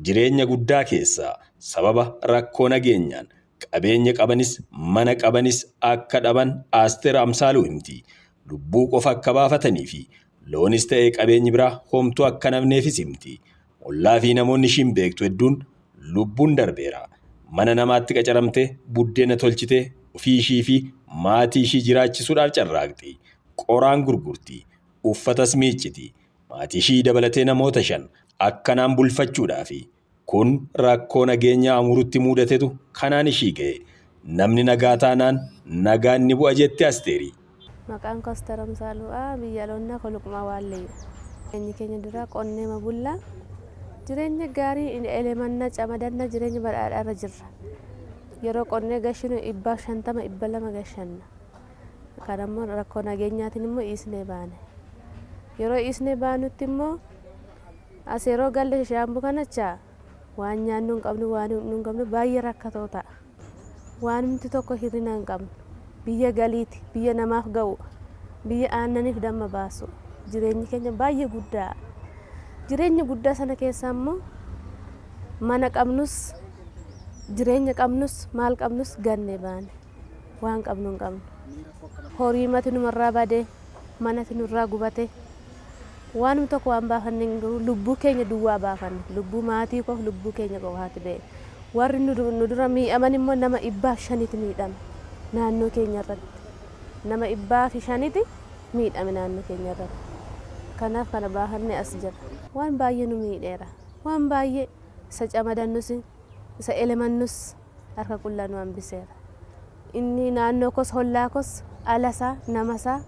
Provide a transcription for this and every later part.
Jireenya guddaa keessaa sababa rakkoo nageenyaan qabeenya qabanis mana qabanis akka dhaban Asteer Amsaaluu himti. Lubbuu qofa akka baafatanii fi loonis ta'ee qabeenyi biraa homtuu akka nafneefis himti. Ollaa fi namoonni ishiin beektu hedduun lubbuun darbeera. Mana namaatti qacaramtee buddeena tolchitee ofii ishii fi maatii ishii jiraachisuudhaaf carraaqxi. Qoraan gurgurti. Uffatas miicciti. Maatii ishii dabalatee namoota 5 akkanaan bulfachuudhaafi. Kun rakkoo nageenyaa Amurutti muudatetu kanaan ishii ga'e. Namni nagaa taanaan nagaan ni bu'a jetti Asteeri. Maqaan koo Asteer Amsaaluudha. Biyya Loonnaa Koluqmaa Waalleeyyu. Jireenyi keenya duraa qonneema bulla. Jireenya gaarii elemanna camadanna jireenya badhaadhaa irra jirra. Yeroo qonnee gashinu 150 200 gashanna. Kan ammoo rakkoo nageenyaatiin immoo dhiisnee baane. Yeroo dhiisnee baanutti immoo as yeroo galle Shaambuu kanacha waan nyaannu hin qabnu, waan dhugnu hin qabnu, baay'ee rakkatoo ta'a. Waanumti tokko hir'ina hin qabnu. Biyya galiiti, biyya namaaf ga'u, biyya aannaniif damma baasu. Jireenyi keenya baay'ee guddaa. Jireenya guddaa sana keessaa immoo mana qabnus, jireenya qabnus, maal qabnus gannee baane. Waan qabnu hin qabnu. Horii mati numarraa bade, manati nurraa gubate. Waanuma tokko waan baafanne hin jiru. Lubbuu keenya duwwaa baafanne. Lubbuu maatii koof lubbuu keenya qofaati ba'e. Warri nu dura miidhaman immoo nama 500ti miidhame naannoo keenya irratti. Nama 500ti miidhame naannoo keenya irratti. Kanaaf kana baafannee as jirra. Waan baay'ee nu miidheera. Waan baay'ee isa camadannus, isa elemannus harka qullaa nu hambiseera. Inni naannoo koos hollaa koos alasaa, namasaa,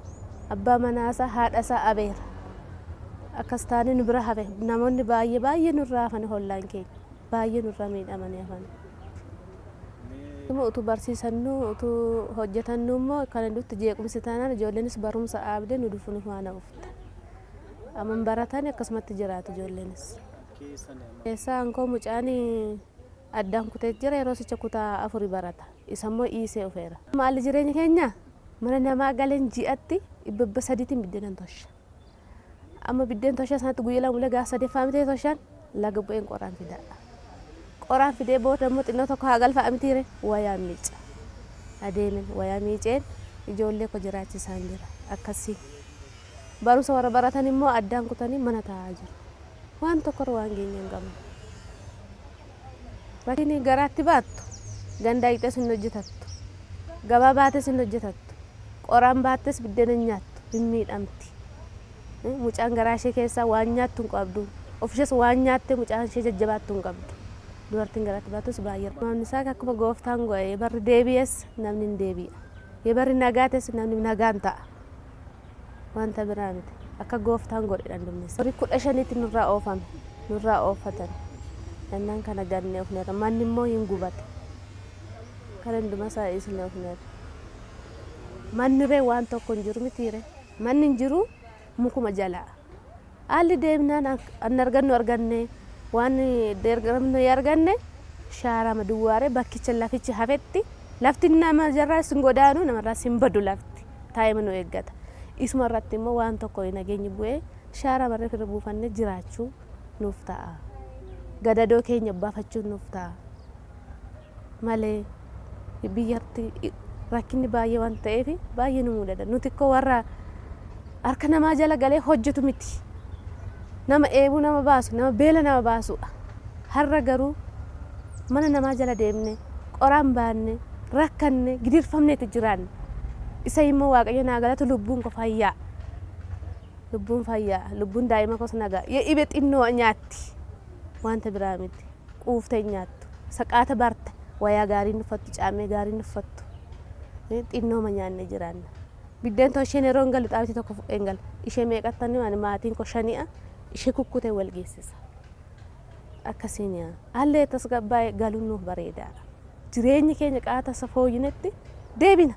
abbaa manaasaa, haadhasaa abeera. Akkas taanee nu bira hafe. Namoonni baay'ee baay'ee nurraa hafan hollaan keenya. Baay'ee nurraa miidhamanii hafan. Immoo utuu barsiisannu utuu hojjetannu immoo kana dutti jeequmsi taanaan ijoolleenis barumsa dhaabdee nu dhufu nu faana ufta. Amma baratan akkasumatti jiraatu ijoolleenis. Keessaa hankoo mucaan addaan kutee jira, yeroo sicha kutaa 4 barata. Isa immoo dhiisee dhufeera. Maalli jireenya keenya mana namaa galeen ji'atti 300tiin biddeenan tosha. Amma biddeen toshaa sanatti guyyaa 2 bulee gaafa sadeeffaa mitee toshaan laga bu'een qoraan fidaa. Qoraan fidee booda immoo xinnoo tokko haa galfaa mitiire wayaa miica. Adeemen wayaa miiceen ijoollee koo jiraachisaan jira. Akkasii. Barumsa warra baratan immoo addaan kutanii mana taa'aa jiru. Waan tokkorra waan geenye hin qabnu. Rakkinni garaatti baattu ganda dhaqxees hin hojjetattu. Gabaa baates hin hojjetattu. Qoraan baattes biddeena hin nyaattu. Hin miidhamti. Mucaan garaa ishee keessaa waan nyaattu hin qabdu. Ofishees waan nyaattee mucaan ishee jajjabaattu hin qabdu. Dubartiin garaatti baattus baay'ee. Namni isaa akkuma gooftaan godhe barri deebi'es namni hin deebi'a. Barri nagaa ta'es namni nagaan ta'a. Wanta biraa miti. Akka gooftaan godhedha hundumni isaa. Horii 15tti nurraa oofame. Nurraa oofatan. Jennaan kana gannee oofneerra. Manni immoo hin gubate. Kana hunduma isaa dhiisnee oofneerra. Manni ree waan tokko hin jiru mitiire. Manni hin jiru mukuma jalaa. Haalli deemnaan an argannu arganne, waan deeggaramnu arganne, shaarama duwwaaree bakkicha lafichi hafetti lafti nama jarraas hin godaanu, namarraas hin badu, lafti taa'ima nu eeggata. Isuma irratti immoo waan tokko nageenyi bu'ee shaarama irra firra buufannee jiraachuu nuuf ta'a. Gadadoo keenya baafachuun nuuf ta'a. Malee biyyatti rakkinni baay'ee waan ta'eef baay'ee nu mudata. Nuti ikkoo warra harka namaa jala galee hojjetu miti. Nama eebuu nama baasu, nama beela nama baasudha. Har'a garuu mana namaa jala deemne, qoraan baanne, rakkanne, gidirfamneeti jiraanne. Isa immoo Waaqayyo naa galatu, lubbuun koo fayyaa. Lubbuun fayyaa, lubbuun daa'ima koos nagaa. Dhibe xinnoo nyaatti. Wanta biraa miti. Quuftee hin nyaattu. Saqaata barte, wayaa gaarii hin uffattu, caammee gaarii hin uffattu. Xinnooma nyaannee jiraanna. Biddeen too isheen yeroo hin galu xaabitii tokko fudhee hin gala. Ishee meeqattanii ani maatiin koo shani'a ishee kukkutee wal geessisa. Akkasiin yaa. Haalli tasgabbaa'ee galuun nuuf bareedaadha. Jireenyi keenya qaata isa fooyyinetti deebina.